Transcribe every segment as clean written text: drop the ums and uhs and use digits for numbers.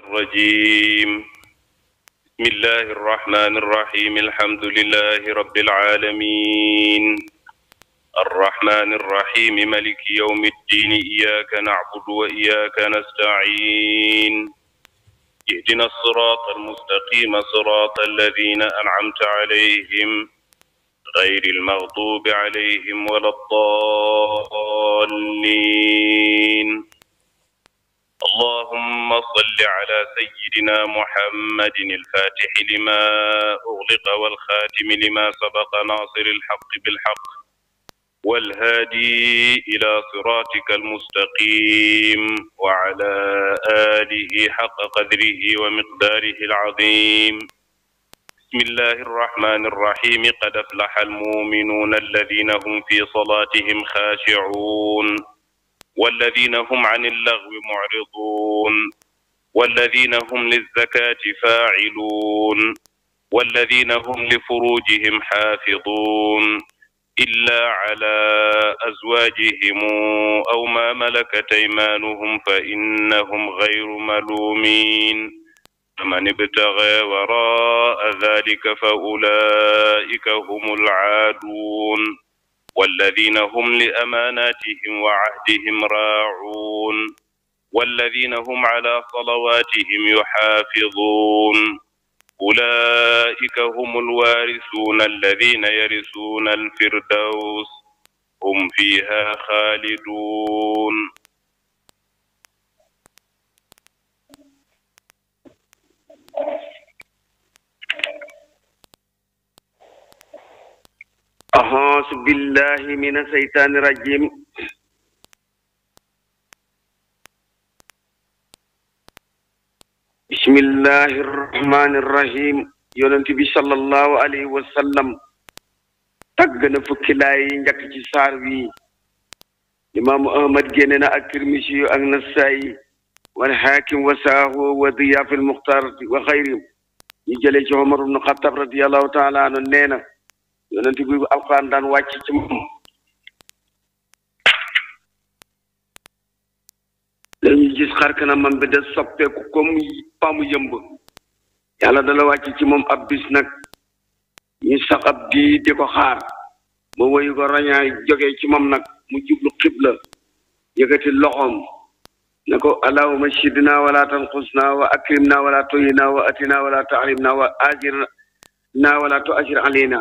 الرجيم بسم الله الرحمن الرحيم الحمد لله رب العالمين الرحمن الرحيم ملك يوم الدين إياك نعبد وإياك نستعين اهدنا الصراط المستقيم صراط الذين أنعمت عليهم غير المغضوب عليهم ولا الضالين اللهم صل على سيدنا محمد الفاتح لما أغلق والخاتم لما سبق ناصر الحق بالحق والهادي إلى صراطك المستقيم وعلى آله حق قدره ومقداره العظيم بسم الله الرحمن الرحيم قد أفلح المؤمنون الذين هم في صلاتهم خاشعون والذين هم عن اللغو معرضون والذين هم للزكاة فاعلون والذين هم لفروجهم حافظون إلا على أزواجهم أو ما ملكت أيمانهم فإنهم غير ملومين فمن ابتغى وراء ذلك فأولئك هم العادون والذين هم لأماناتهم وعهدهم راعون والذين هم على صلواتهم يحافظون أولئك هم الوارثون الذين يرثون الفردوس هم فيها خالدون أعوذ بالله من الشيطان الرجيم بسم الله الرحمن الرحيم yonent bi sallallahu alayhi wa sallam tagg na fukki laay njëkk ci saar wi imaamu Ahmad génne na ak Tirmisi ak Nasaayi wal Haakim wa saahu wa Diyaa fil Muxtaar wa xayri ñu jëlee ci Umar ibn Xattaab radiyallahu taala anhu nee na yonent bi alxuraan daan wàcc ci moom dañuy gis xar kanamam bi da soppeeku comme pamu yëmb yàlla dala wàcc ci moom ab bis nag ñu sax ab di ko xaar ma woyu ko rañaay jógee ci moom nag mu jublu xibla yëkkati loxoom ne ko allahumma shidna wala tanqusna wa akrimna wala tuhina wa atina wala tahrimna wa ajirna wala tu'ajir alayna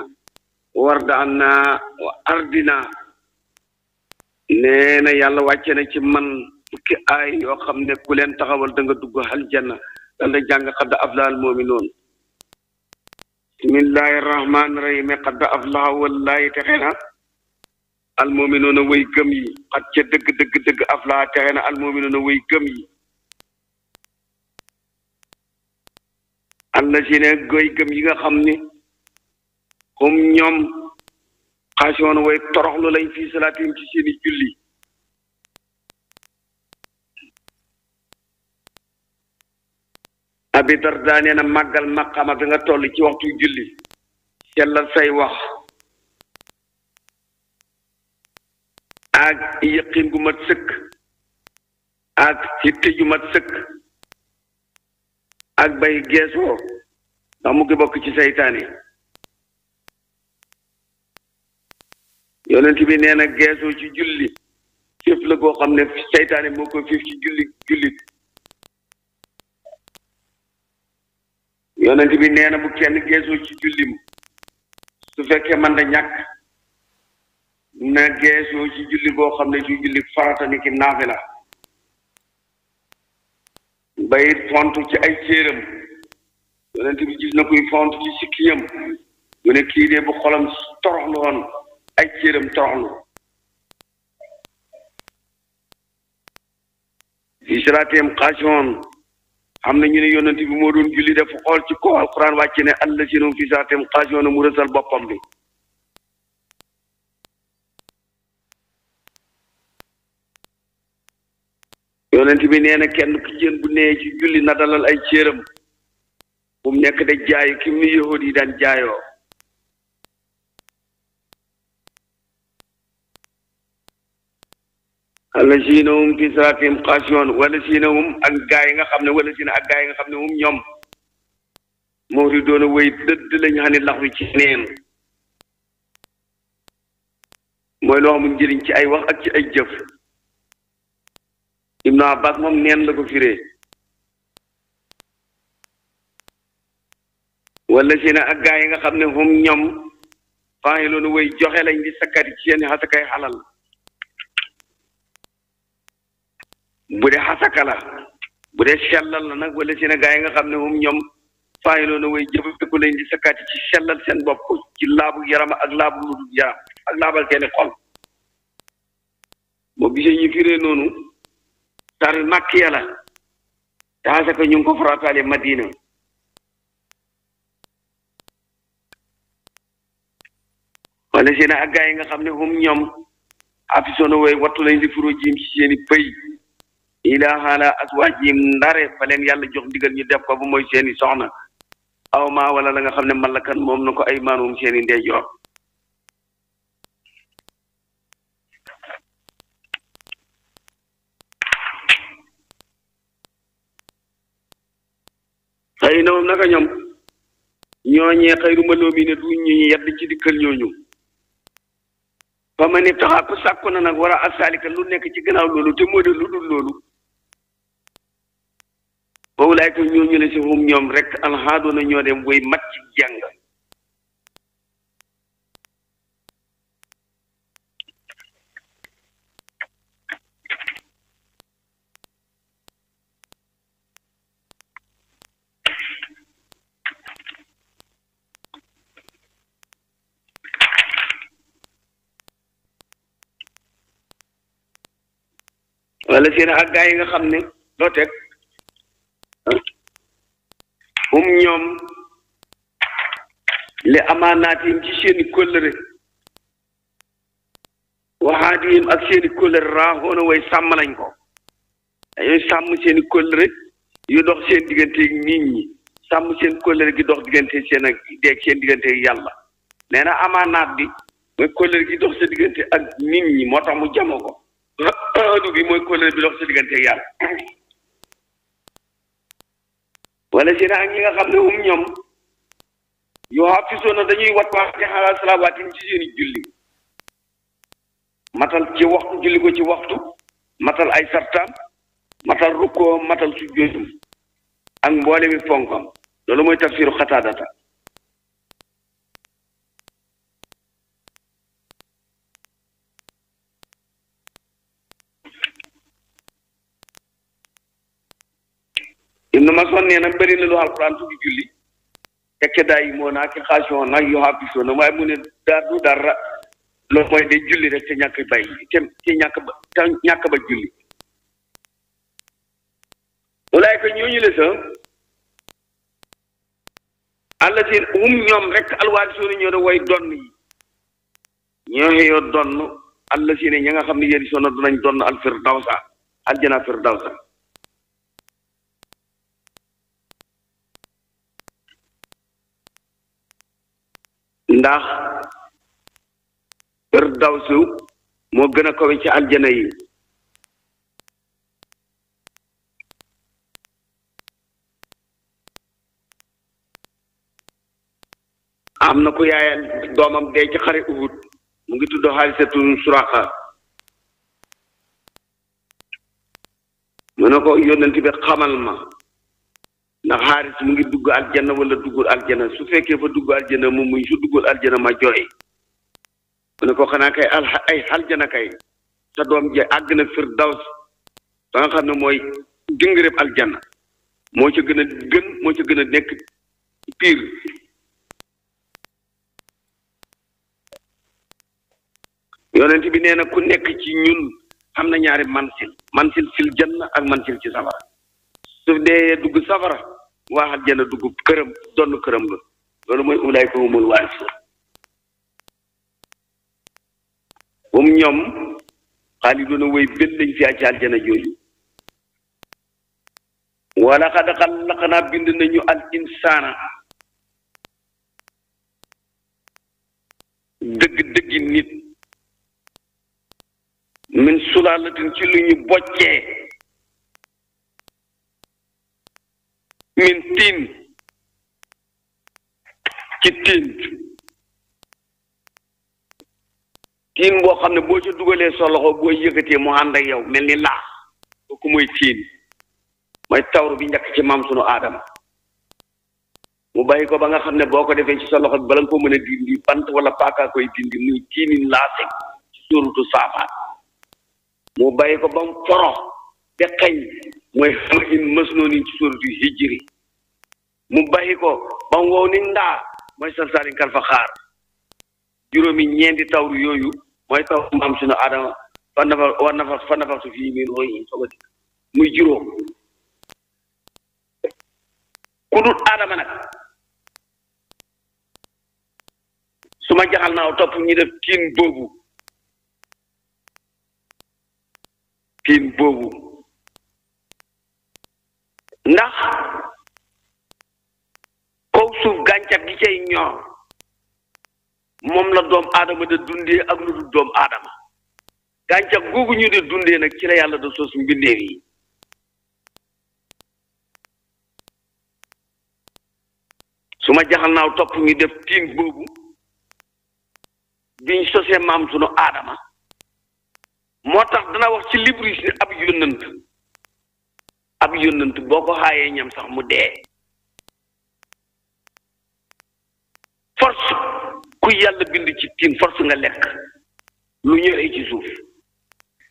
warda anna wa ardina nee na yàlla wàcce na ci man fukki aay yoo xam ne ku leen taxawal da nga dugg aljanna dal da jàng qad aflaha al mu'minuun bismillahi rahmaani rahim qad aflaha wallahi texe na al mu'minuuna way gëm yi xat ca dëgg aflaha texe na al mu'minuuna way gëm yi allazina way gëm yi nga xam ni hum ñoom xaasiwoon way toroxlu lañ fii salaatim ci seeni julli Abi Darda nee na màggal maqama bi nga toll ci waxtu julli sellal say wax ak yëqin gu mat sëkk ak yitte ju mat sëkk ak bay geesoo ndax mu ngi bokk ci seytaane yonent bi nee na geesoo ci julli féef la koo xam ne seytaane moo ko féef ci jullit yonent bi nee na bu kenn geesoo ci jullim su fekkee man da ñàkk na geesoo ci julli boo xam ne ci julli farata ni ki naafila bayit fontu ci ay céeram yonent bi gis na kuy fontu ci sikkiyam mu ne kii de bu xolam toroxlu woon ay céeram toroxlu fi salaatim xaashi'uun am na ñu ne yonent bi moo doon julli def xool ci kaw alquran wàcc ne allaziina hum fi salaatihim xaashi'uun mu rësal boppam bi yonent bi nee na kenn ku jën bu nee ci julli na dalal ay céeram bu mu nekk de jaayu ki mu yahuud yi daan jaayoo allazina hum fi salaatihim xaashi'uun wallazina hum ak gaa yi nga xam ne wallazina ak gaa yi nga xam ne hum ñoom mu'riduuna way dëdd lañu xam ne lax wi ci neen mooy loo xamul njëriñ ci ay wax ak ci ay jëf Ibnu Abbas moom neen la ko firee wallazina ak gaa yi nga xam ne hum ñoom faa'iluuna way joxe lañ di sakkati ci seeni xasakay xalal bu dee xasaka la bu dee sellal la nag wala si ne gaa yi nga xam ne moom ñoom faayiloona way jëfandiku lañ di sakkaati ci sellal seen bopp ci laabu yaram ak laabu lu dul yaram ak laabal seeni xol boo gisee ñu firee noonu tari màkkiya la te xasaka ñu ngi ko farataale Madina wala si ne ak gaa yi nga xam ne moom ñoom afisoona way wattu lañ di furo jiim ci seeni pëy ilaa xaala aswaajim ndare fa leen yàlla jox ndigal ñu def ko bu mooy seeni soxna aw ma wala la nga xam ne malakan moom na ko ay maanum seeni ndeyjoor xëy na moom naka ñoom ñooñee xëyru ma loomi ne du ñu yedd ci dikkal ñooñu fa ma ne taxaa ko sàkku na nag war a asaalika lu nekk ci gannaaw loolu te moo de lu dul loolu boobu laay ko ñooñu la si hum ñoom rek alxaadoona ñoo dem way mat ci jàng wala seen ak gaa yi nga xam ne loo teg hum ñoom li amaanaatihim ci seeni kóllëre waxaadihim ak seeni kóllëre raaxoona way sàmm lañ ko dañuy sàmm seeni kóllëre yu dox seen digganteeg nit ñi sàmm seen kóllëre gi dox diggante seen ak deeg seen digganteeg yàlla nee na amaanaat bi mooy kóllëre gi dox sa diggante ak nit ñi moo tax mu jamo ko ahadu bi mooy kóllëre bi dox sa digganteeg yàlla wala si ak ñi nga xam ne hum ñoom yoo xafisoona dañuy watwaate xalaa salawaatin ci seeni julli matal ci waxtu julli ko ci waxtu matal ay sartaam matal rukkoo matal sujjóotum ak mboole mi fonkam loolu mooy tafsiru xataadata Ibnu Mas'ud nee na bëri na lu alquran tuddi julli tekke daa yi moo naa ki xaasiyoon nag yoo xafisoon na waaye mu ne daa du dara loolu mooy day julli rek te ñàkk bay te ñàkk ba julli walaay ko ñooñu la sa àlla si hum ñoom rek alwaarisoon ñoo da way donn yi ñoo xëyoo donn àlla si ne ña nga xam ne yéri soona dinañ donn al firdawsa aljana firdawsa ndax firdawsu moo gën a kawe ci aljana yi am na ku yaayal doomam dee ci xare Uhud mu ngi tudd Xaarisatu Suraqa mu ne ko yónnent bi xamal ma ndax xaaris mu ngi dugg aljana wala duggul aljana su fekkee fa dugg aljana moom muy su duggul aljana ma jooy mu ne ko xanaa kay ay aljana kay sa doom je àgg na firdaws ba nga xam ne mooy dingreb aljana moo ca gën a gën moo ca gën a nekk piir yonent bi nee na ku nekk ci ñun xam na ñaari mansil fil janna ak mansil ci safara su dee dugg safara waa aljana dugg këram donn këram la loolu mooy ulaayka humul waarisuun moom ñoom xaaliduuna woy benn lañ fi ci aljana jooju wala xad xalaqnaa bind nañu al insaana dëgg-dëggi nit min sulaalatin ci lu ñu boccee min tiin ci tiin boo xam ne boo ca dugalee sa loxo boo yëkkatee mu ànd ak yow mel ni laax kooku mooy tiin mooy tawru bi njëkk ci maam sunu aadama mu bàyyi ko ba nga xam ne boo ko defee ci sa loxo bi bala nga ko mën a dindi bant wala paaka koy dindi muy tiinin laase ci suuratu saafaat mu bàyyi ko ba mu forox te xañ mooy xam in mës noonu ci suuratu hijri mu bàyyi ko ba mu wow ni ndaa mooy salsaalin kal fa xaar juróomi ñeenti tawru yooyu mooy taw maam sunu aadama fa nafaxtu fii min ruuhi soog a dikk muy juróom ku dul aadama nag su ma jaxal naaw topp ñu def tiin boobu ndax kaw suuf gàncax gi cay ñor moom la doom aadama da dundee ak lu dul doom aadama gàncax googu ñu de dundee nag ci la yàlla da sos mbindeef yi su ma jaxal naaw topp ñu def tiin boobu biñ sosee maam sunu aadama moo tax dana wax ci libris ni ab yónnant boo ko xaayee ñam sax mu dee force ku yàlla bind ci tiin force nga lekk lu ñoree ci suuf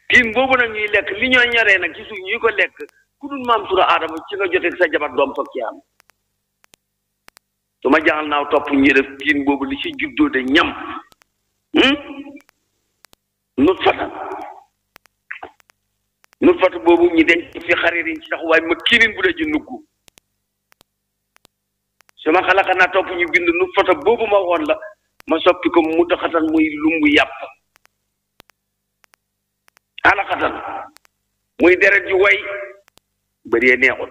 tiin boobu nag ñuy lekk li ñoo ñoree nag ci suuf ñuy ko lekk ku dul maam sunu aadama ci nga jotee sa jabar doom soog ci am su ma jaxal naaw topp ñu def tiin boobu li ci juddoo de ñam nut fata boobu ñi denc fi xaririn ci sax waaye ma kiinin bu dee ji nugg su ma xalaqa naa topp ñu bind nut fata boobu ma woon la ma soppi ko mu doxatan muy lumbu yàpp xalaxatan muy deret ju way bëree neexul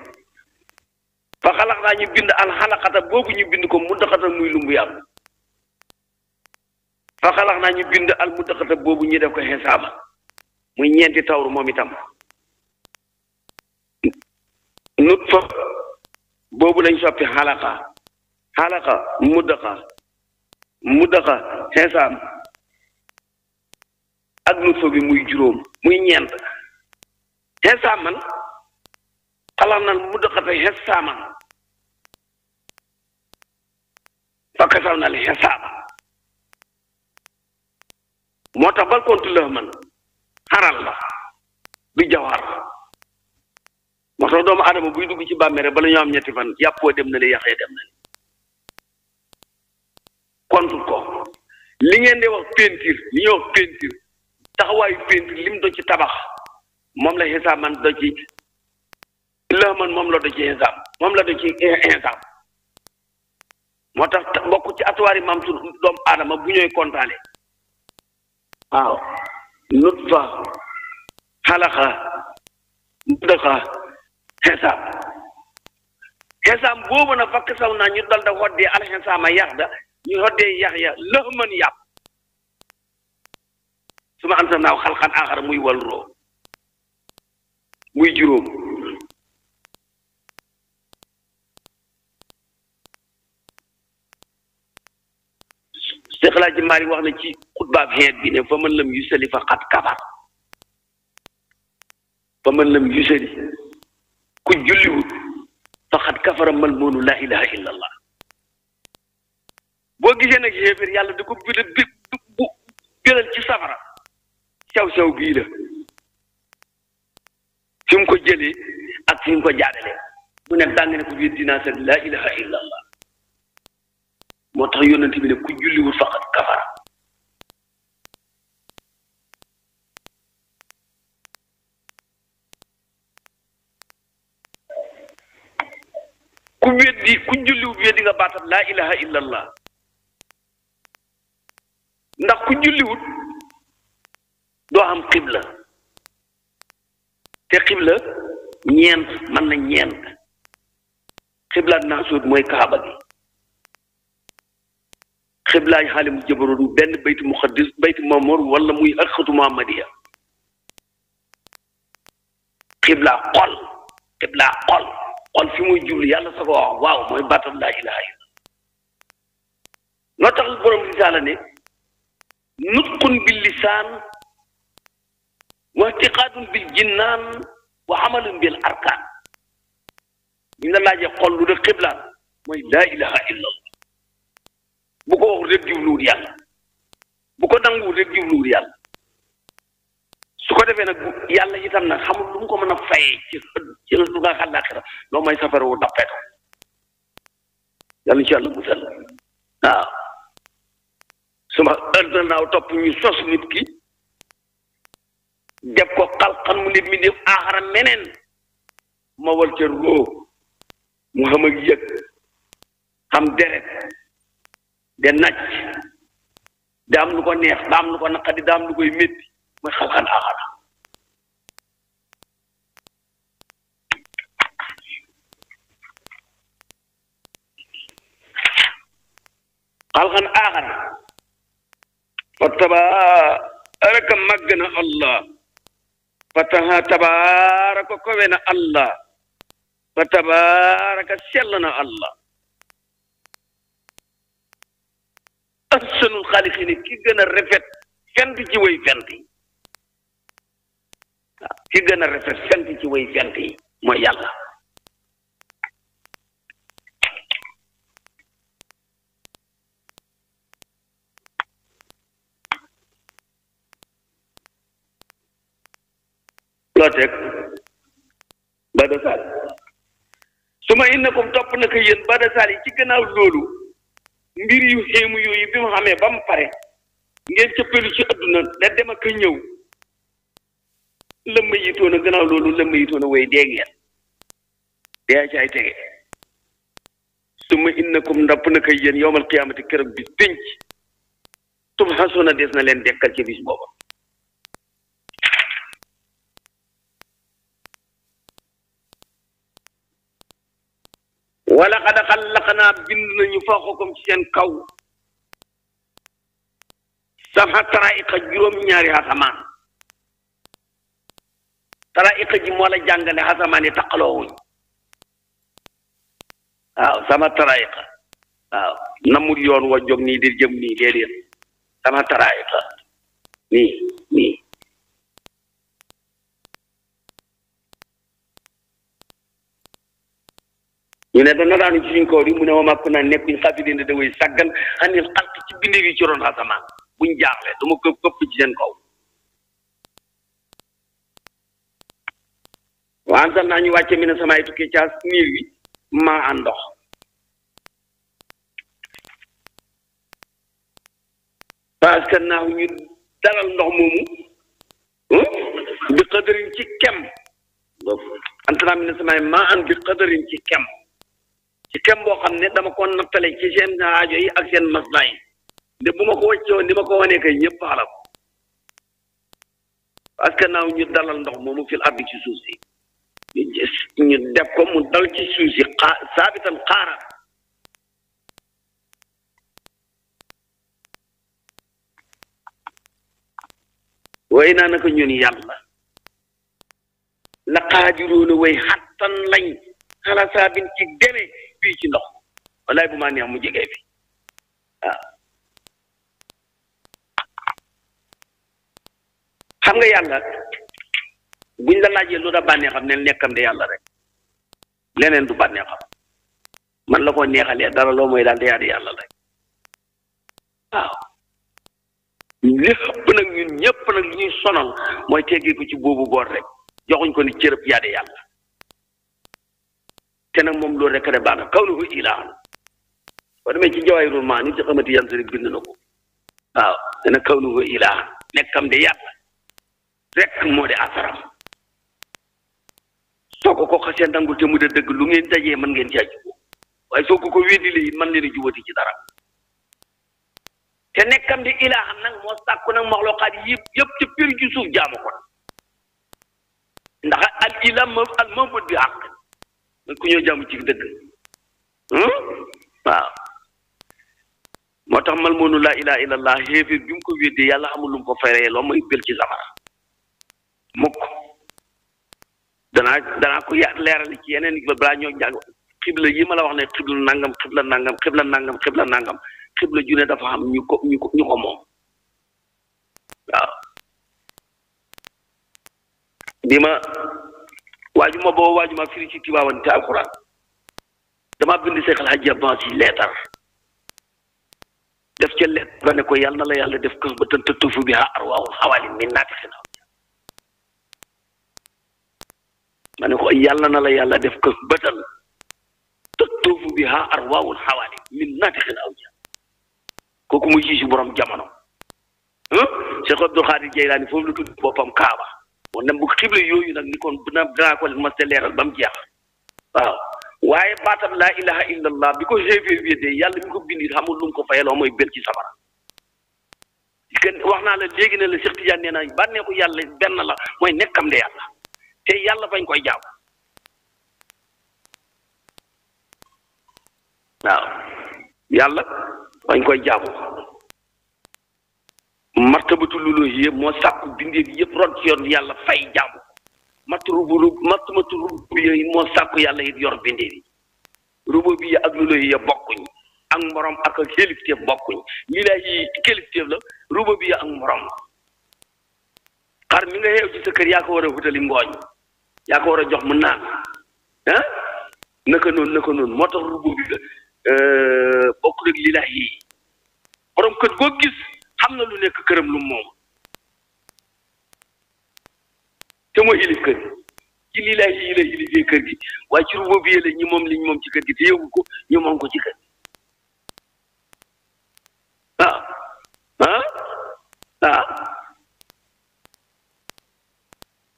fa xalax naa ñu bind al xalaxata boobu ñu bind ko mu doxatan muy lumbu yàpp fa xalax naa ñu bind al mu doxata boobu ñu def ko xisaaba muy ñeenti tawru moom itam nut fa boobu lañ soppi xalaqa muddaxa xisaam ak nut fa bi muy juróom muy ñeent xisaam man xalax na muddaxata xisaaman fa kasaw na li xisaaba moo tax bal kontu la man xaral la du jawar moo tax doomu adama buy dugg ci bàmmere bala ñoo am ñetti fan yàppoo dem na li yaxee dem na li kontul ko li ngeen di wax peinture li ñuy wax peinture taxawaayu peinture lim do ci tabax moom la xisaab man do ci la man moom la do ci xisaab moom la do ci xisaab moo tax bokk ci atuwaari maam su doomu adama bu ñooy kontaale waaw nutfa xalaqa muddaxa xisaab boobu na fakk saw naa ñu dal da xoddee alxisaama yax da ñu xoddee yax ya lëxman yàpp su ma am sa naaw xalxan axara muy wal roo muy juróom Seex Alaaji Maalik wax na ci xutbaab xeet bi ne fa man lam yusali fa xat kafar fa man lam yusali ku julliwut fa xat kafara mal moonu laa ilaha illa allah boo gisee nag xéeféer yàlla da ko bilal ci safara sew bii la fi mu ko jëlee ak fi mu ko jaadalee mu ne dàng ne ko biir dinaa seen laa ilaha illa allah moo tax yónnante bi ne ku julliwul faqat kafara ku julliwul weddi nga baatam laa ilaha illa allah ndax ku julliwut doo am xibla te xibla ñeent mën na ñeent xiblaat naa suut mooy kaaba gi xiblaay xaalimu jabaroon benn baytu muqaddis baytu mamour wala muy xarxatu muhammadiya xibla xol fi muy jublu yàlla sa ko wax waaw mooy baatam laa ilaha illa loo tax borom risaala ne nutqun bil lisaan wa i'tiqaadun bil jinnaan wa amalun bil arkaan ñu la laajee xol lu de xibla mooy laa ilaha illa allah bu ko wax rek jubluwul yàlla bu ko nanguwul rek jubluwul yàlla su ko defee nag yàlla itam nag xamul lu mu ko mën a fayee ci lu nga àllaaxira loo may safara wu dappeto yàlla ci yàlla musal waaw suma ëllëg naaw topp ñu sos nit ki def ko xalqan mu nit mi def aaxara meneen ma wal ca roo mu xam ak yëg xam deret de nacc da am lu ko neex da am lu ko naqadi da am lu koy métti mooy xalqan aaxara xalqan aaxara fa tabaaraka màgg na allah fa tabaaraka kowe na allah fa tabaaraka sell na allah ahsanul xaaliqiin ki gën a rafet fent ci way fent yi waaw ki gën a rafet fent ci way fent yi mooy yàlla loo teg bada sal su ma innakum topp na ko yéen bada sal yi ci gannaaw loolu mbir yu xéemu yooyu bi mu xamee ba mu pare ngeen cëppeelu ci adduna da dem ak ñëw lëmma yitoon a gannaaw loolu lëmma yitoon a way dee ngeen dee caay tege su ma innakum ndopp na ko yéen yowmal qiyaamati këram bis pénc tubxasuuna des na leen dekkal ci bis booba wala xad xalaqnaa bind nañu fawqakum ci seen kaw sab'a taraa'iqa juróom-ñaari asamaan taraa'iqa ji moo la jàngale asamaan yi taqaloowuñ waaw sama taraa'iqa waaw namul yoon wa jóg nii di jëm nii déedéet sama taraa'iqa nii ñu ne dana daanu ci suñ kaw yi mu ne wa maa kunnaa nekkuñ xaafiliina da way sàggan anil xalqi ci binde bi ci ron asamaan buñ jaaxle dama ko këpp ci seen kaw wa anzalnaa ñu wàcce mina samaa'i tukkee ca niir wi maa an ndox fa askannaahu ñu dalal ndox moomu bi qadarin ci kem anzalnaa mina samaa'i maa an bi qadarin ci kem boo xam ne dama ko nattale ci seen aajo yi ak seen maslaa yi de bu ma ko wàccewoon ni ma ko wanee kay ñëpp xala ko parce que naaw ñu dalal ndox moomu fil ardi ci suuf si ñu def ko mu dal ci suuf si saabitan xaara way naa naka ñun yàlla la qaadiruuna way xattan lañ xala saabin ci deme fii ci ndox walaay bu maa neex mu jegee fi waaw xam nga yàlla buñ la laajee lu da bànneexam ne nekkam de yàlla rek leneen du bànneexam man la ko neexalee dara loo mooy daal de yàlla rek waaw lépp nag ñun ñëpp nag li ñuy sonal mooy teggee ko ci boobu boor rek joxuñ ko ni cërëb yaa de yàlla te nag moom loolu rek rek baax na kaw na ko ilaahan boo demee ci jawaahirul maani ci xamati yan rek bind na ko waaw te nag kaw na ko ilaahan nekkam de yàlla rek moo de asaram soo ko xasee nangul te mu de dëgg lu ngeen dajee mën ngeen caa jubóo waaye soo ko weddilee it mën leen a jubati ci dara te nekkam di ilaahan nag moo sàkku nag maxluqaat yëpp ci pir ci suuf jaamu ko ndax al ilah al mabud bi àq ku ñëw jaamu ci dëgg waaw moo tax mal moonu laa ilaha illallah xéeféer bi mu ko weddee yàlla amul lu mu ko feree loo mooy bël ci safara mukk danaa ko leeral ci yeneen i balaa ñoo jàng xibla yi ma la wax ne xibla nangam xibla nangam xibla nangam xibla nangam xibla ju ne dafa xam ñu ko moom waaw bi ma waajuma firi ci Tiwaawan te alxuraan dama bind Seex Alxaaji Abdou ci leetar def ca leet ba ne ko yàlla na la yàlla def kës ba tën tëtufu bi arwaahul xawaali min naati xinaaw ma ne ko yàlla na la yàlla def kës ba tën tëtufu bi arwaahul xawaali min naati xinaaw kooku muy ji si borom jamono Cheikh Abdul Xaadir Jeylaani foofu la tudd boppam Kaaba moo nem bu xibla yooyu nag ni kon danaa ko mas te leeral ba mu jeex waaw waaye baatam laa ilaha illallah bi ko géféer wéddee yàlla mi ko bindi xamul lu mu ko fayaloo mooy bel ci safara kenn wax naa la léegi ne la Cheikh Tidiane nee na bànneeku yàlla benn la mooy nekkam de yàlla te yàlla bañ koy jaaw waaw yàlla bañ koy jaamu martabatu luluhiyya moo sàkku bindee bi yëpp ron ci yoon yàlla fay jaamu martabatu rububiyya yi moo sàkku yàlla it yor bindee bi rububiyya ak luluhiyya bokkuñ ak morom ak kilifteef bokkuñ lilaahi kilifteef la rububiyya ak morom xar mi nga xeew ci sa kër yaa ko war a wutali ngooñ yaa ko war a jox mu naan ah naka noonu moo tax rububiyya bokkul ak lilaahi borom kër goo gis xam na lu nekk këram lu moom te moo ilif kër gi ci lilaahi yi la ilifee kër gi waaye ci rububiyya la ñi moom liñ moom ci kër gi te yëgu ko ñu moom ko ci kër gi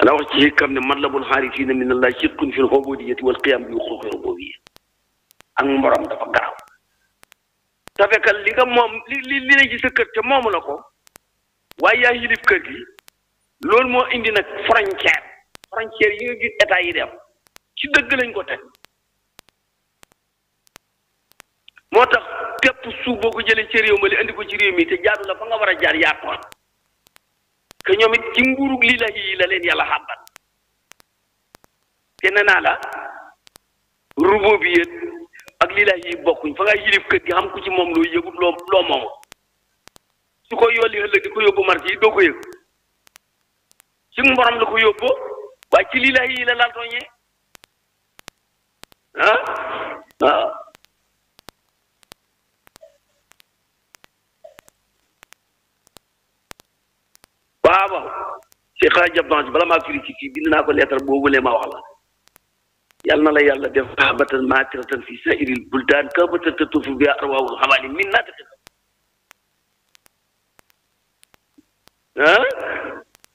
ana wax ci xam ne matlabul xaarifiina min allah sidqun fil ubuudiyyati wal qiyaam bi xuquuqi rububiyya ak mborom dafa garaaw te fekkal li nga moom li ne ci sa kër te moomu la ko waaye yaa yilif kër gi loolu moo indi nag frontière yi nga gis état yi dem ci dëgg lañ ko teg moo tax tepp suuf boo ko jëlee ci réew ma li indi ko ci réew mi te jaadu la fa nga war a jaar yaa tooñ que ñoom it ci nguurug lii la leen yàlla xàmbal te nee naa la rububiyya ak lii bokkuñ fa nga yilif kër gi xam ku ci moom loo yëgut loo moom su ko yolli ëllëg di ko yóbbu marché yi doo ko yëg ci mborom la ko yóbboo waaye ci lii la laal tooñee waaw Cheikh Alxaaji Abdou bala maa firi ci kii bind naa ko leetar boobu lee ma wax la yàlla na la yàlla def sahabatan maatiratan fi saa'iril buldaan kaabatan tatuufu bihaa arwaahul xawaali min naati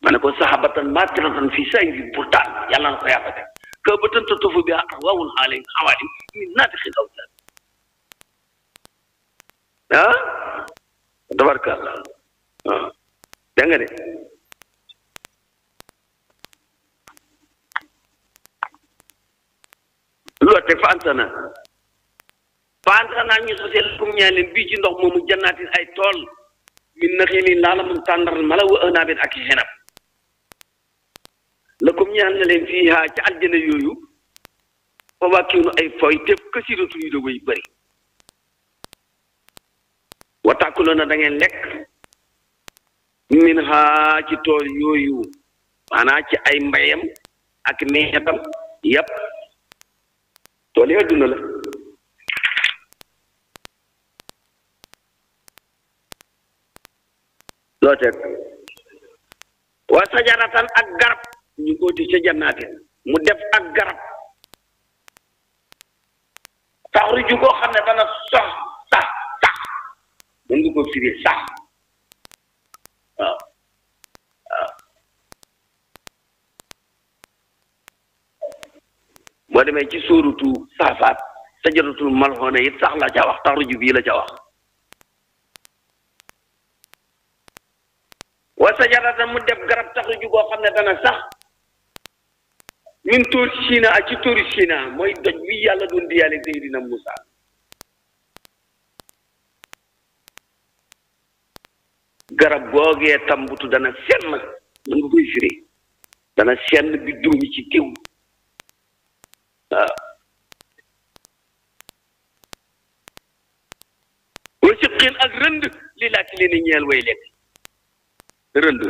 ma ne ko sahabatan maatiratan fi saa'iril buldaan yàlla na ko yàlla def kaabatan tatuufu bihaa arwaahul xawaali min naati xidawtaan tabarkalla dégg nga de loo teg fa antana ñu soseel comme ñaan leen bii ci ndox moomu jannaatin ay tool min naxiilin laa la mun tàndar mala wa anaabin ak xenab la comme ñaan na leen fii haa ci aljana yooyu fa wàkkiwnu ay fooy tëb kasiratu yu da way bëri wa tàkkuloona da ngeen lekk min haa ci tool yooyu maanaa ci ay mbayam ak meññatam yépp tool yi adduna la loo teg wa sajaratan ak garab ñu góoti ca jannaatin mu def ak garab taxruju koo xam ne dana sax mën nga ko firi sax waaw boo demee ci sóorutu saafaat sajaratul malhoona it sax la ca wax taxruju bii la ca wax wa sajaratan mu def garab taxruju koo xam ne dana sax min tóori Sina ak ci tóori Sina mooy doj bi yàlla doon diyaale Seydina Musa garab googee tambutu dana senn mën nga koy firi dana senn bi dóomi ci tew waaw wa siqin ak rënd li laaki leen ñeel way lekk rënd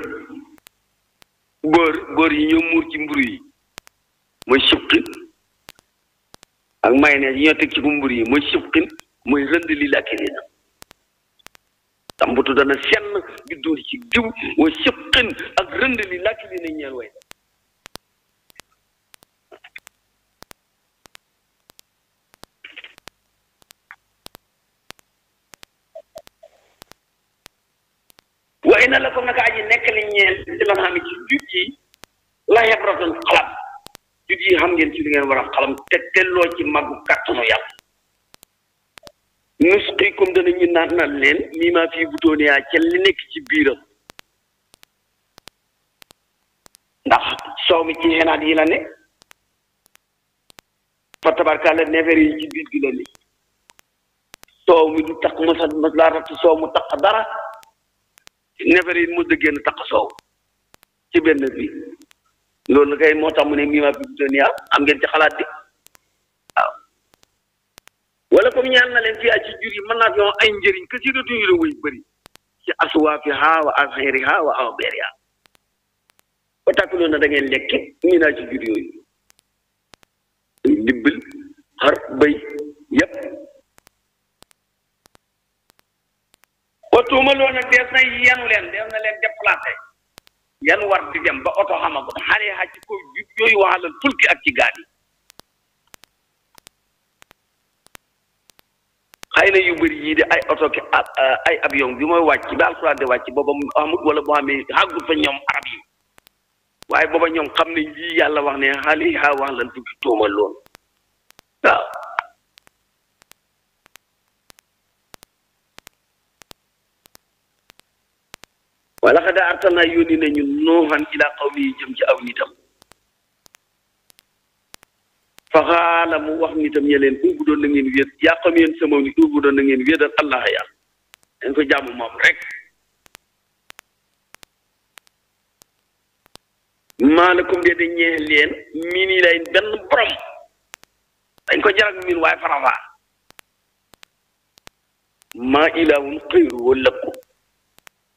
boor yi ñoo muur ci mburu yi mooy siqin ak mayonnaise yi ñoo teg ci mburu yi mooy siqin mooy rënd li laaki leen tambutu dana senn di dóor ci diw wa siqin ak rënd li laaki leen ñeel way waaye na la ko naka aji nekk li ñeel ci la xam ci jut yi la xebratan xalam jut yi xam ngeen ci li ngeen war a xalam te telloo ci màggu kàttanu yàlla nusqiikum danañu naan leen mii maa fii butooniyaa ca li nekk ci biiram ndax soow mi ci xenaat yi la ne fa tabarkalla neefere yi ci biir gi la ne soow mi du tax mos laa ratt soow mu tax dara neefere yi mos a génn tax soow ci benn bi loolu kay moo tax mu ne mii maa fii butooniyaa am ngeen ci xalaat di waaw wala comme ñaan na leen fii ci jur yi mën naa fi ay njëriñ que si dootuñu la wëy bëri ci aswaafiha wa azhariha wa awbariha ba tàkkuloo na da ngeen lekk mii naa ci jur yooyu ndibbil xar bëy yépp ba tuumaloo nag dees na yenu leen dees na leen déplacé yan war di dem ba oto xamagut xale yaa ci kaw jur yooyu waxalal fulki ak ci gaal yi xëy na yu bëri yii de ay oto ki ay avion bi mooy wàcc bi alxuraan de wàcc booba amut wala boo xamee xàggut fa ñoom arab yi waaye booba ñoom xam ne lii yàlla wax ne xale yi wax lan tukki tuumal lool waaw wala xada arsalnaa yónni nañu nuuhan ilaa qawmihi jëm ci aw nitam faxaala mu wax nitam ñe leen ubu doon na ngeen wéet yaa xam yéen sama ni ubu doon na ngeen wéetal allah yàlla dañ ko jàmm moom rek maalakum de ñeex leen miin yi lay benn borom dañ ko jarak miin waaye farafaa maa ilaahun xayru lakum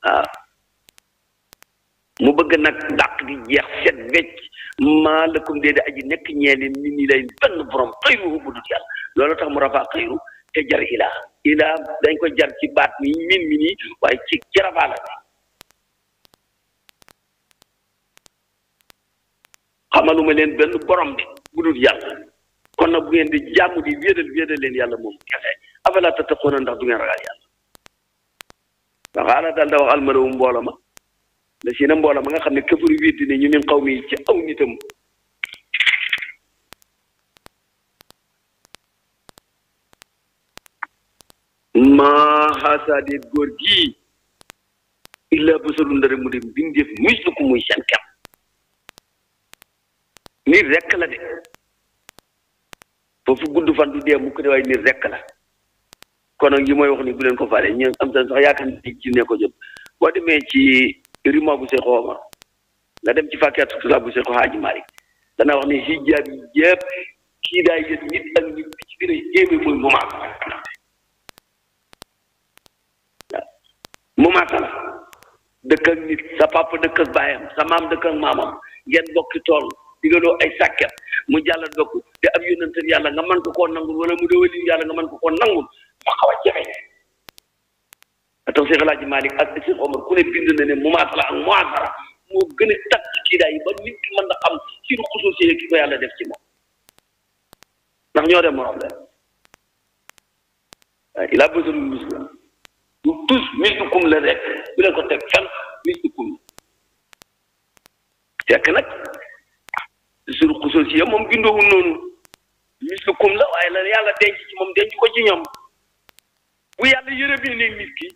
waaw mu bëgg nag dàq di jeex set wecc maa lakum déedéet aji nekk ñeeli nit ñi lay benn borom xëyru bu dut yàlla loolu tax mu rafaa xëyru te jar ilaa dañ ko jar ci baat mi min mi nii waaye ci rafaa la xamaluma leen benn borom de bu dut yàlla kon nag bu ngeen di jàmm di wéedal leen yàlla moom kese afalaa tattaquuna ndax du ngeen ragal yàlla waxaala daal da wax almalawu mbooloo ma la si na mbooloo ma nga xam ne këfuru weddi ne ñu min xaw mi ci aw nitam maa xaasaadeet góor gii illaa basaru ndare mu dem bindeef mislukum muy seen kem nit rekk la de foofu gudd fan du dee mukk de waaye nit rekk la kon nag yi mooy wax ni bu leen ko faale ñu am tan sax yaakaar ni ci ne ko jëm boo demee ci rima bu Seexu Omar nga dem ci fàkkeet tula bu Seexu Haaji Maalik dana wax ne hijaab yi yëpp kii daay yët nit ak nit bi ci gën a yéeme mooy mumaasa la dëkk ak nit sa papa dëkk ak baayam sa maam dëkk ak maamam ngeen bokki tool digaloo ay sàkket mu jàll dokk te ab yónnante yàlla nga mën ko koo nangul wala mu dawali yàlla nga mën ko koo nangul ma xaw a jafe tax Seex Alaaji Maalik ak Seex Omar ku ne bind na ne mumaasala ak muasara moo gën a tag ci kii daay ba nit ki mën na xam ci lu xusuusiyee ki ko yàlla def ci moom ndax ñoo dem morom leen waaye ilaa basarun mislukum du tous mislukum la rek bu leen ko teg fenn mislukum fekk nag sur xusuusiyee moom bindoowul noonu mislukum la waaye la yàlla denc ci moom denc ko ci ñoom bu yàlla yërëmee ne nit ki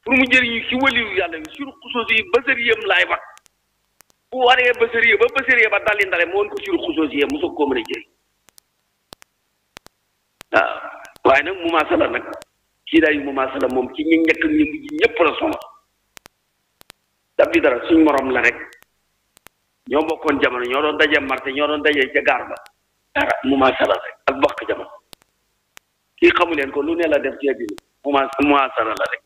pour mu jëriñu ci waliyu yàlla bi sur xusuusiyee basariyam laay wax bu waree basariyee ba dalli ndale moo woon ko sur xusuusiyee mu soog koo mën a jëriñ waaw waaye nag mumaasala nag kii daay mumaasala moom ci ñi njëkk ñi mujj ñëpp la solo daf di dara suñ morom la rek ñoo bokkoon jamono ñoo doon daje marte ñoo doon daje ca gaar ba dara mu ma sala rek ak bokk jamono kii xamu leen ko lu ne la def ci bi mu ma sala la rek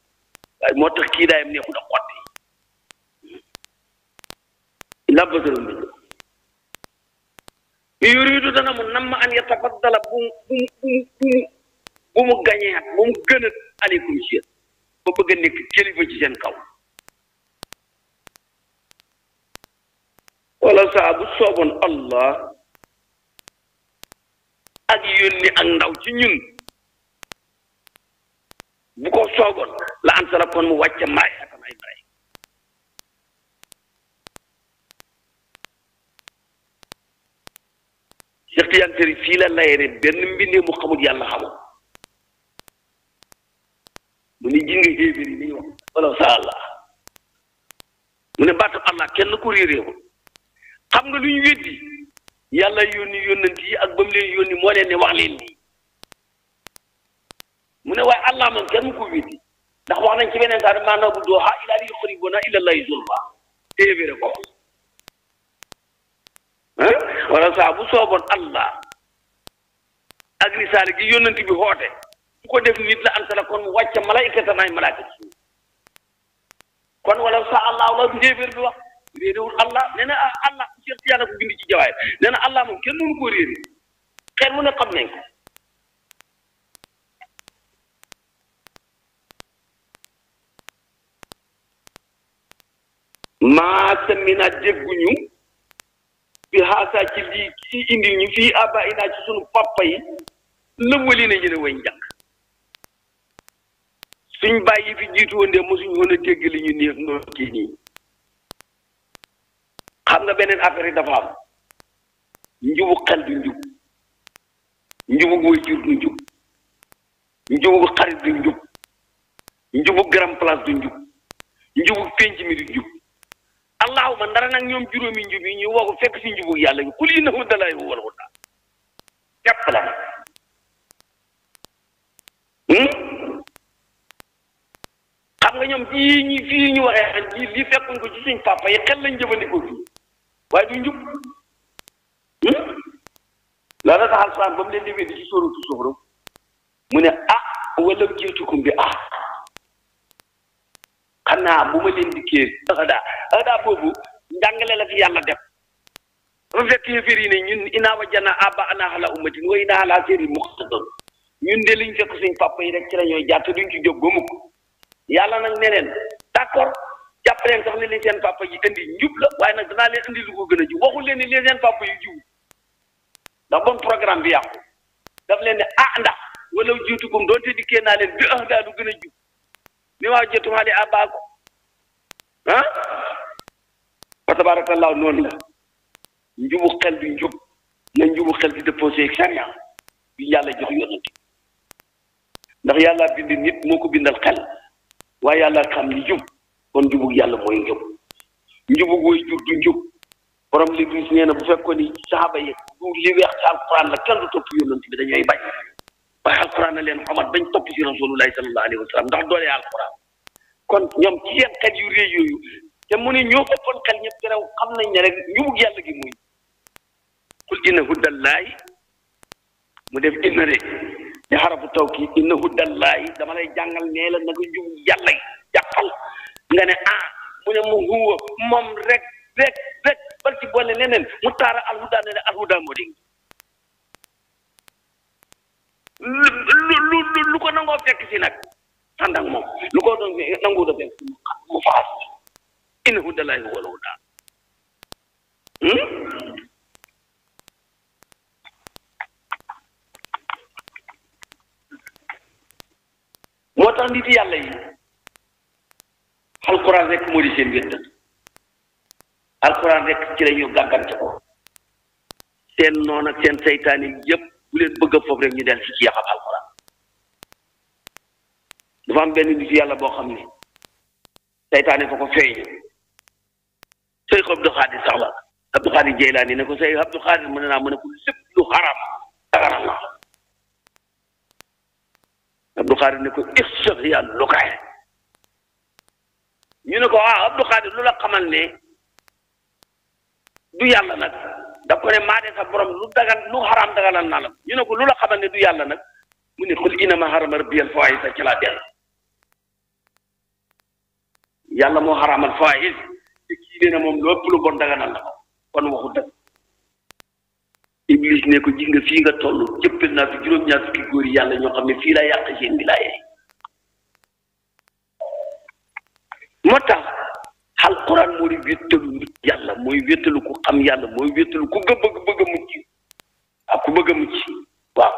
waaye moo tax kii daayam neexul a xotti la bëgërum bi yuridu dana mu nam an yatafaddala bu mu gañeat bu mu gën a aleykum ci yéen ba bëgg a nekk kilifa ci seen kaw wala saa bu sooboon allah ak yónni ak ndaw ci ñun bu ko sooboon la an sala kon mu wàcce mbaay atam ay mbaay Cheikh Tidiane Chérif fii la layere benn mbindee mu xamul yàlla xamul mu ne ji nga xéeféer yi ni ñu wax wala sa allah mu ne baatu allah kenn ku réeréewul xam nga lu ñu weddi yàlla yónni yónnant yi ak ba mu leen yónni moo leen ne wax leen lii mu ne waaye allah moom kenn mu ko weddi ndax wax nañ ci beneen saa maa na'buduhum illaa liyuqarribuunaa ilaa llaahi zulfaa téeféere ko wala saa bu sooboon allah ak risaale gi yónnant bi xoote bu ko def nit la an sala kon mu wàcce malaykatan ay malaaka ci kon wala sa allah la téeféer bi wax réeréwul allah nee na allah Cheikh Tidiane ko bind ci jawaay nee na allah moom kenn mënu koo réeré xel mu ne xam nañ ko maa samina dégguñu fi xaasaa ci lii ci indil ñu fii aba inaa ci sunu papa yi lëwali na ñu ne way njàkk suñ bàyyi fi jiitu woon de mosuñ woon a dégg li ñu neex noonu kii nii xam nga beneen affaire yi dafa am njubu xel du njub njubu waajur du njub njubu xarit du njub njubu grand place du njub njubu penc mi du njub allahuma ndara nag ñoom juróomi njub yi ñu woo ko fekk si njubu yàlla gi kul inna hudallahi huwal huda jàpp la nag xam nga ñoom fii ñi fii ñu waxee xel ji lii fekkuñ ko ci suñ papa yi xel lañ jëfandikoo fii waaye du njub la tax alxuraan ba mu leen di weddi ci sóoratu Zuxruf mu ne wala jiitukum bi xanaa bu ma leen dikkee adaa boobu njàngale la fi yàlla def dafa fekk yëfër yi ne ñun inaa wajadnaa aabaa'anaa alaa ummatin wa innaa alaa aathaarihim muqtadoon ñun de liñ fekk suñ papa yi rek ci la ñooy jaar te duñ ci jóg ba mukk yàlla nag ne leen d'accord jàpp leen sax ne li seen papa yi indi njub la waaye nag danaa leen indi lu ko gën a jub waxul leen ni li seen papa yi jiw ndax bon programme bi yàqu daf leen ne ndax wala jiitukum doonte dikkee naa leen bi ahdaa lu gën a jub mi maa jotum ali abaaku fa tabaarakallaahu noonu la njubu xel du njub na njubu xel di déposé charia bi yàlla jox yonent ndax yàlla bind nit moo ko bindal xel waaye yàlla xam li jub kon njubug yàlla mooy njub njubug woy jur du njub borom l'église nee na bu fekkoon ni saxaaba yi du li weex ci alquran la kenn du topp yonent bi dañooy bañ waaye alquran na leen xamat bañ topp si rasulullahi sallallahu alayhi wa sallam ndax doole alquran kon ñoom ci seen xel yu réy yooyu te mu ne ñoo ëppoon xel ñëpp te rew xam nañ ne rek njubug yàlla gi muy qul inna hudallahi mu def inna de di xarafu tawkiid inna hudallahi dama lay jàngal nee la naka njubug yàlla yi jàppal nga ne mu ne mu huwa moom rek bal ci boole leneen mu taara alhuda ne alhuda moo di lu ko nangoo fekk si nag ànd ak moom lu ko doon nangoo da fekk mu faas inna hudallahi huwal huda moo tax nit yàlla yi alquran rek moo di seen wéttal alquran rek ci la ñu gàggante ko seen noon ak seen seytaane yëpp bu leen bëgg a foofu rek ñu del ci yaxam alquran dafa am benn nit yàlla boo xam ne seytaane fa ko feeñ Seex Abdul Xaadir sax la Abdul Xaadir Jeylaani ne ko Seex Abdul Xaadir mën naa mën a ko lépp lu xaram dagaral na Abdul Xaadir ne ko ixsaf yàlla lu kaay ñu ne ko Abdul Xaadir lu la xamal ne du yàlla nag da ko ne maa de sa borom lu xaraam daganal naa la ñu ne ko lu la xamal ne du yàlla nag mu ne xul inama harama rabbiyal fawaahisha ci laa del yàlla moo xaraamal fawaahis te kii nee na moom lépp lu bon daganal na ko kon waxu dëgg Iblis ne ko gis nga fii nga toll jëppal naa fi juróom-ñaar fukki góor yi yàlla ñoo xam ne fii laa yàq seen wilaaya moo tax alquran moo di wéttalu nit yàlla mooy wéttalu ku xam yàlla mooy wéttalu ku nga bëgg a mucc ak ku bëgg a mucc waaw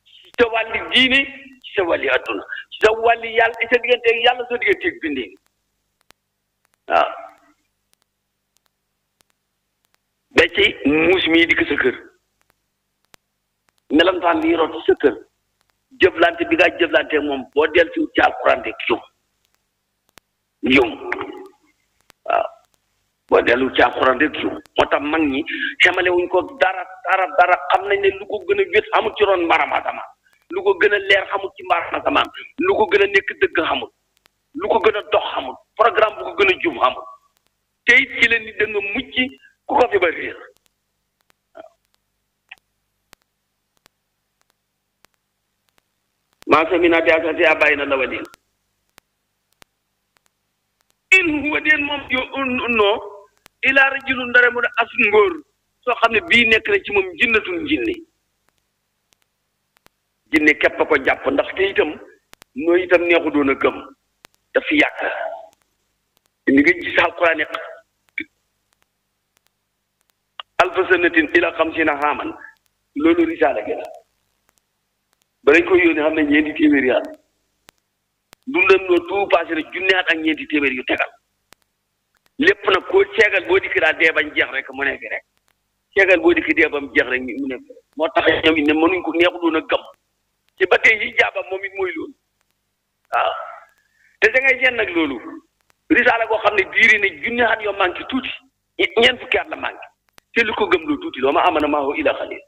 ci sa wàlli diine ci sa wàlli adduna ci sa wàlli yàlla sa digganteeg yàlla sa digganteeg bindee waaw ba ci muus mii di ko sa kër melantaan bi root sa kër jëflante bi ngaa jëflante moom boo del si ci alquran rek yum waaw boo dellu ci alxuraan rek yum moo tax mag ñi xamale wuñ ko dara xam nañ ne lu ko gën a wét xamul ci ron mbaram asamaan lu ko gën a leer xamul ci mbaram asamaan lu ko gën a nekk dëgg xamul lu ko gën a dox xamul programme bu ko gën a jub xamul te it ci leen ni da nga mucc ku ko fi ba réer waaw maa samina bi asati abayi na lawalin in huwa den moom yo non ila rajulun ndare mu as ngóor soo xam ne bii nekk na ci moom jinnatun jinne képp ko jàpp ndax te itam nooy itam neexu doon a gëm daf yàgg ni nga gis alquran alfa sanatin ila xamsina xaaman loolu risaala gi la ba dañ koy yónnee xam ne ñeenti téeméeri at dundam noo tout passé na junne at ak ñeenti téeméer yu tegal lépp nag koo ceegal boo dikki daal dee bañ jeex rek mu nekk rek ceegal boo dikki dee bam jeex rek mu nekk moo tax ñoom it ne mënuñ ko neexu doon a gëm ci ba tey yi jaabam moom it mooy loolu waaw te da ngay seen nag loolu risaala koo xam ne diiri ne junne at yoo manqué tuuti ñeent fukki at la manqué te lu ko gëm loo tuuti loo ma amana maa ila xalil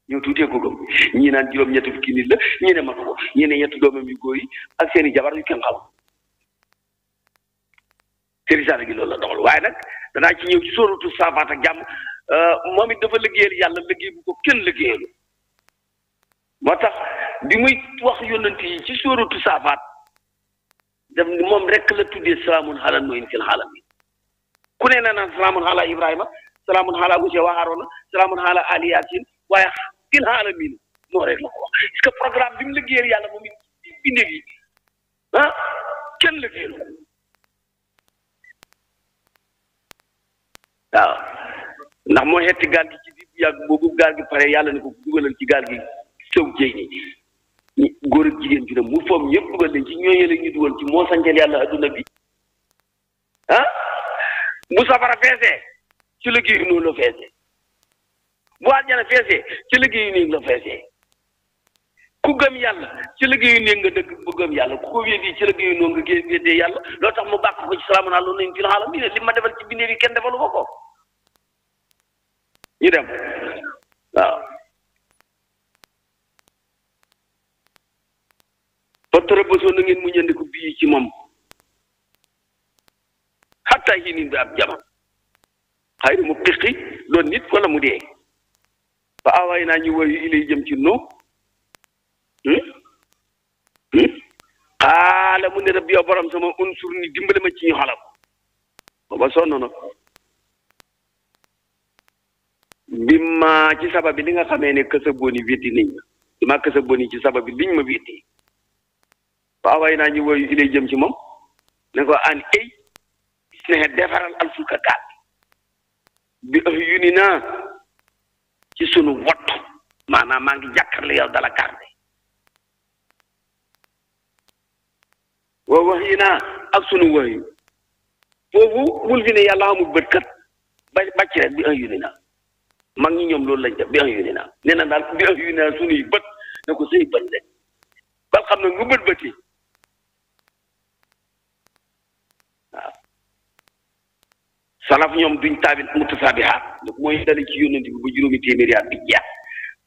ñoo tuutee ko gëm ñii naan juróom-ñetti fukki nit la ñii ne matu ko ñii ne ñetti doomam yu góor yi ak seen i jabar yu kenn xamul te risaala gi loolu la doxal waaye nag danaa ci ñëw ci sóoratu saafaat ak jàmm moom it dafa liggéeyal yàlla liggéey bu ko kenn liggéeyalu moo tax bi muy wax yónnante yi ci sóoratu saafaat daf moom rek la tuddee salaamun ala nuuhin fil aalamiin ku ne na naan salaamun ala Ibrahima salaamun ala Muusaa wa Haaruuna salaamun ala ali Yaasin waaye fil aalamiin moo rek la ko wax parce que programme bi mu liggéeyal yàlla moom it ci bindee gi kenn liggéeyalu waaw ndax moo xetti gaal gi ci biir bu yàgg boobu gaal gi pare yàlla ne ko dugalal ci gaal gi sëw jëy ni góor ak jigéen ju ne mu foom ñëpp dugal leen ci ñooñu la ñu dugal ci moo sancal yàlla adduna bi bu safara feesee ci liggéeyu noonu la feesee bu àjjana feesee ci liggéeyu néeg la feesee ku gëm yàlla ci liggéeyu néeg nga dëgg bu gëm yàlla ku ko wéddi ci liggéeyu noonu nga weddee yàlla loo tax mu bàkk ko ci salaamun ala nuuhin fil aalamiin li ma defal ci bindee bi kenn defalu ma ko ñu dem waaw fottara bësoo na ngeen mu ñëndiku bii ci moom xatta yi nin bi ab jaman xëy na mu xiqi doon nit wala mu dee fa awaay naa ñu woyu ilay jëm ci noo xaala mu ne rabbi yow borom sama unsur ni dimbale ma ci ñu xalal booba sonn na bi ma ci sabab bi li nga xamee ne kësa boni weddi nañ ma dima kësa boni ci sabab bi liñ ma weddi fa awaay naa ñu woyu ilay jëm ci moom ne ko an ey bis ne defaral alfulka gaal bi yu ni naa ci sunu wott maanaam maa ngi jàkkarle yow dala garde wax yi naa ak sunu wax yi foofu bul fi ne yàlla amul bët kat ba bàcc rek bi yu ni naa mag ñi ñoom loolu lañ def bi yu ni naa nee na daal bi yu ni naa sunuy bët ne ko say bët rek bal xam ne nga bët-bëti waaw salaf ñoom duñ taabit mutasaabihaat mooy dale ci yónnent bi ba juróomi téeméeri at bi jeex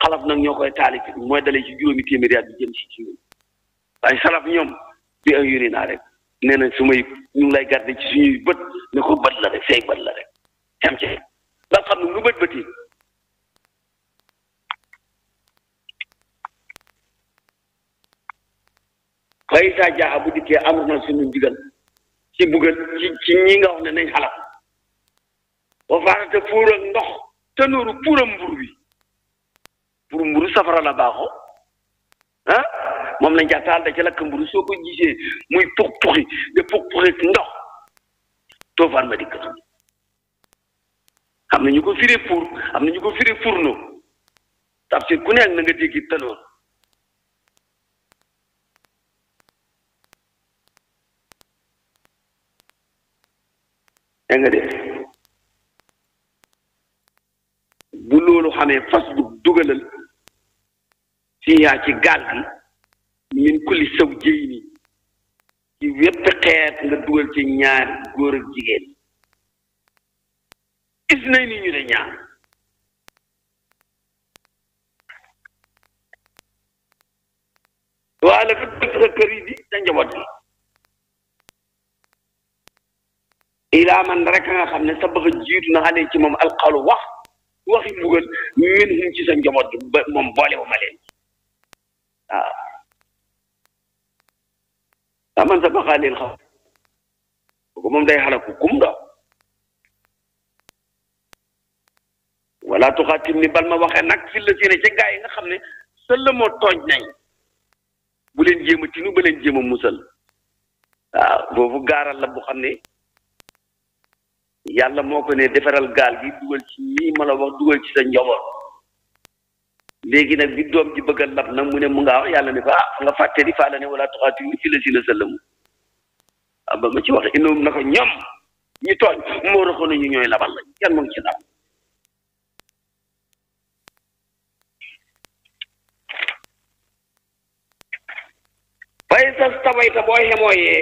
xalaf nag ñoo koy taalif mooy dale ci juróomi téeméeri at bi jëm ci ñun waaye salaf ñoom bi ay yónnee naa rek nee na su may ñu ngi lay garder ci suñuy bët ne ko bët la rek say bët la rek xem ci nga xam ne lu bët bëti xëy saa jaaxa bu dikkee amul na suñu ndigal ci buggal ci ñi nga wax ne nañ xalak ba faarate fuur ak ndox te nooru puuram mburu bi pour mburu safara la baaxoo ah moom lañ ca taal da ca lakk mburu soo ko gisee muy pux puxi de pux puxi ndox toofaan ma dikk am na ñu ko firee pour am na ñu ko firee fourneau tafsir ku nekk na nga dégg tanoor nga def bu loolu xamee fas bu dugalal fiyaa ci gaal gi min kulli saw jëy ni ci wépp xeet nga dugal ci ñaari góor ak jigéen gis nañ ni ñu ne ñaar waala fa dëkk sa kër yi di sa njaboot gi ilaa man rek nga xam ne sa bëgg a jiitu na xale ci moom alqalu waxi mbugal min hum ci sa njaboot gi ba moom boole wu ma leen waaw man sa baxaa leen xam ko moom day xalaku kum do wala tuxaatim ni bal ma waxee nag fi la séene ca gaa yi nga xam ne sël la moo tooñ nañ bu leen jéem a tinu ba leen jéem a musal waaw foofu gaaral la bu xam ne yàlla moo ko ne defaral gaal gi dugal ci lii ma la wax dugal ci sa njaboot léegi nag bi doom ji bëgg a lab nag mu ne mu nga wax yàlla ne ko nga fàtte di faa la ne wala tuxaatim ni fi la si na sëllamu ba ma ci wax indoom na ko ñoom ñi tooñ moo raxoon nañu ñooy labal lañ kenn mu ngi ci ndam fay sa tawayta boo xemooyee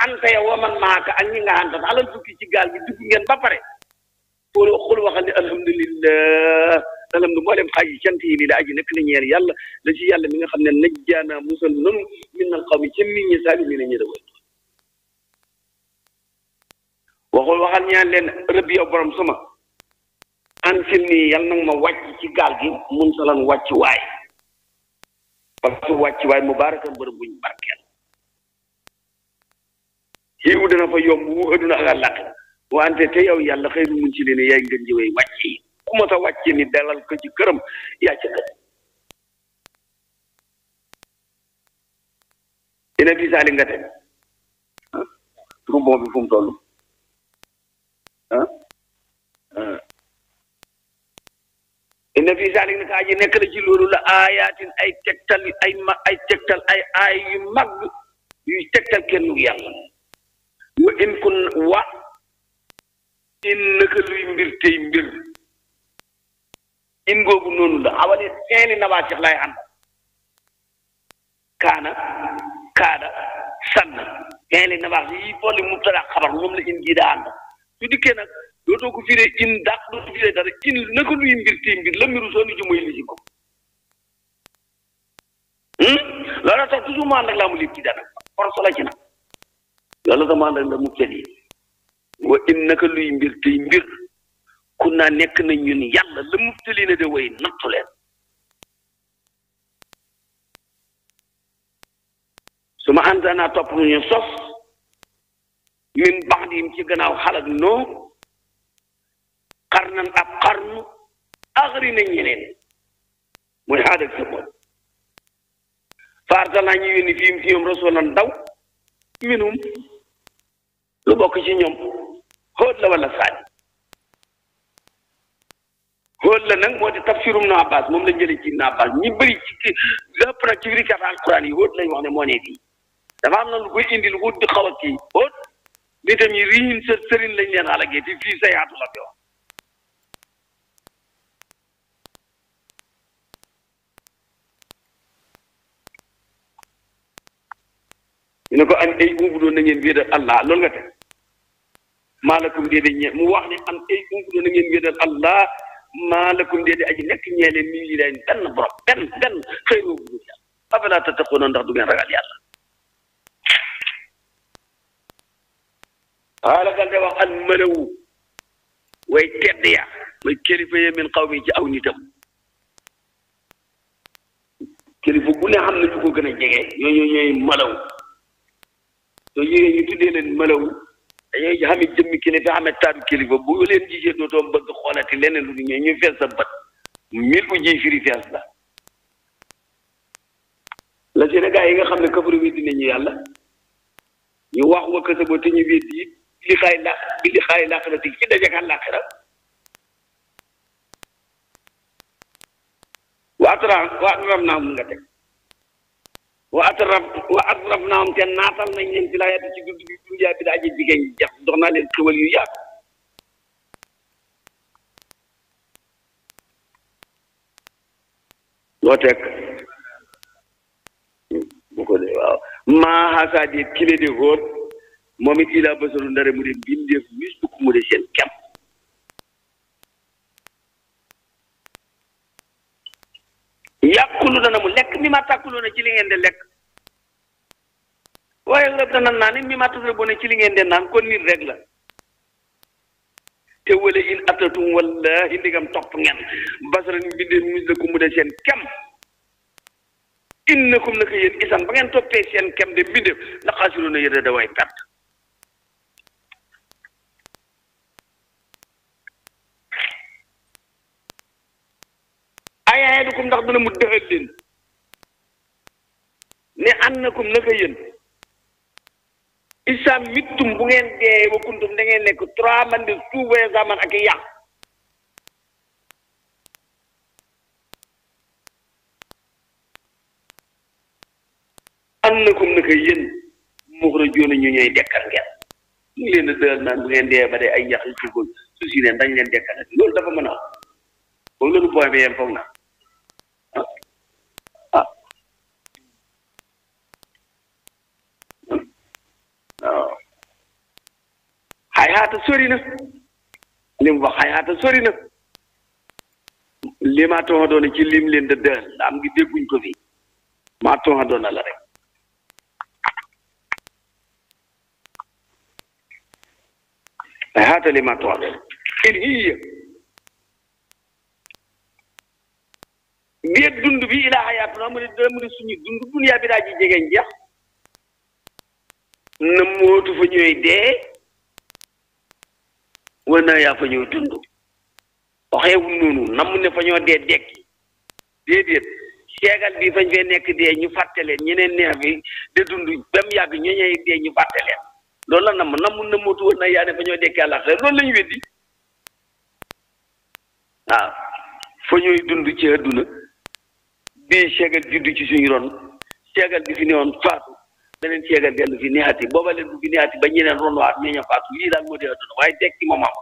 anta ya waman maaka ak ñi nga àndat alal fukki ci gaal gi dugg ngeen ba pare xool xool waxal ne alhamdulillah alhamdu mboolem xaaj yi cant yi lii la aji nekk na ñeer yàlla la ci yàlla mi nga xam ne najjaana musal nanu min al qawmi ca nit ñi saalimiina ñi dawal waxul waxal ñaan leen rëbb yow borom sama ansil nii yàlla nag ma wàcc ci gaal gi mun salan wàcc waay parce que wàcc waay mubaarakan bërëb buñ barkeel xiiwu dana fa yomb wu adduna ak àllaaxira wante te yow yàlla xëyru mun ci leen yaay ngeen ji way wàcc yi ku ma sa wàcce ni dalal ko ci këram yaa ca kër dina fi saali nga teg turu boobu fu mu toll inna fi zaalika naka aji nekk la ci loolu la aayaatin ay tegtal ay aay yu mag yuy tegtal kenn yàlla wa in kun in naka luy mbir tey mbir in googu noonu la awale seeni nabaasix lay ànd kaada sann seeni nabaasix yi folli mubtada xabar moom la in gii daa ànd su dikkee nag dootoo ko firee in dàq doo ko firee dara in naka luy mbir tey mbir la mbiru soo ni ji mooy li ci ko loolu tax toujours mu ànd ak laa mu lépp ci dana force la ci nag loolu tax mu ànd ak la mu tëdd yi wa in naka luy mbir tey mbir kun naa nekk na ñun yàlla la mu tëli na de way nattu leen su ma ànd naa topp ñu sos min bax diim ci gannaaw xalak noo xarnan ab xarnu axri na ñeneen mooy xaad ak sa bopp faarta naa ñu yónni fiim ci ñoom rasulan daw minum lu bokk ci ñoom xóot la wala saani xóot la nag moo di tafsirum na abbas moom la jëlee ci na abbas ñi bëri ci lépp nag ci firi kat alquran yi xóot lañ wax ne moo ne fii dafa am na lu koy indi lu ko di xaw a kii xóot li tam yi riin sëriñ lañ leen xalagee te fii sayaatu la fi wax ñu ne ko am ay ubudoon na ngeen wéedal allah loolu nga teg maalakum déedéet ñe mu wax ne am ay ubudoon na ngeen wéedal allah maalakum déedéet aji nekk ñee leen mi ngi leen benn borom benn xëy na ubudu yàlla afalaa tattaquuna ndax du ngeen ragal yàlla xaala gal de wax al malawu way tedd ya mooy kilifa ya min xaw mi ci aw nitam kilifa bu ne xam na ñu ko gën a jege ñooñu ñooy malaw soo yëgee ñu tuddee leen malaw dañuy xamit jëmmi kilifa xamit taatu kilifa bu leen gisee dootoo bëgg xoolati leneen lu ñu ñu fees sa bët mil bu ji firi fees la Sénégal yi nga xam ne kafaru weddi nañu yàlla ñu wax wa kasa ba te ñu weddi it li xaay làqira ti ci dajakaan làqira wa atraf naa mun nga teg wa atraf naa te naatal nañ leen ci laayati ci dund bi dunyaa bi daa ji jigéen ñi jax dox naa leen xewal yu yàgg loo teg bu ko dee waaw maa xaasaadee kile de hóor moom it ilaa basaru ndare mu de mbindeef mis bu ko mu de seen kem yàqulu dana mu lekk mi ma tàkkuloo na ci li ngeen de lekk waaye rëb dana naan it mi ma tasraboo na ci li ngeen de naan kon nit rek la te wala in atatum wallahi ndigam topp ngeen basaran mbindeef mis la ko mu de seen kem innakum naka yéen isan ba ngeen toppee seen kem de mbindeef la xaasiru na yéen da way perte ayaye dukum ndax dana mu dëxal leen ne annakum naka yéen isam mittum bu ngeen dee wa kuntum da ngeen nekk 3 man de suufee zaman ak i yàq annakum naka yéen muxrajuuna ñu ñooy dekkal ngeen ñu ngi leen di dëgal naan bu ngeen dee ba de ay yàq yu suufal su si neen dañ leen dekkal loolu dafa mën a foog loolu booy bi yéen foog na waaw xayaata sori na li mu wax xayaata sori na li maa toxa doona ci lim leen da dëgal la am ngi dégguñ ko fi maa toxa doona la rek xayaata li maa toxa doona in hiya biir dund bi ilaa xayaatu na mu ne suñu dund duniyaa bi daa ji jegeñ jeex na mootu fa ñooy dee wana yaa fa ñooy dund waxeewul noonu namu ne fa ñoo dee dekki déedéet seegal bi fañ fee nekk dee ñu fàtte leen ñeneen neex bi de dund ba mu yàgg ñooñee dee ñu fàtte leen loolu la namu na mootu wana yaa ne fa ñoo dekki àllaxira loolu lañu weddi waaw fa ñooy dund ci àdduna bii seegal juddu ci suñu ron seegal bi fi newoon faatu beneen seegal dellu fi neexati booba leen bu fi neexati ba ñeneen ron waat ñeeña faatu lii daal moo di àdduna waaye dekki moom am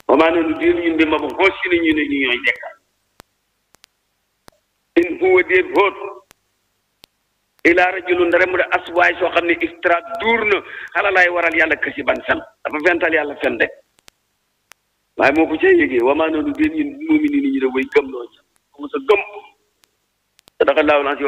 wamaa noonu déen ñun bi ma ba xoos si ñu ne ñu ñooy dekkal in huwa déet hóot ilaa rajulun ndare mu de aswaay soo xam ne iftara duur na xala laay waral yàlla kasi ban fen dafa fental yàlla fen de waaye moo ko cay yëgee wamaa noonu déen ñun moomi ni ñu de way gëm loo ca mu sa gëm te daxa laaw naa si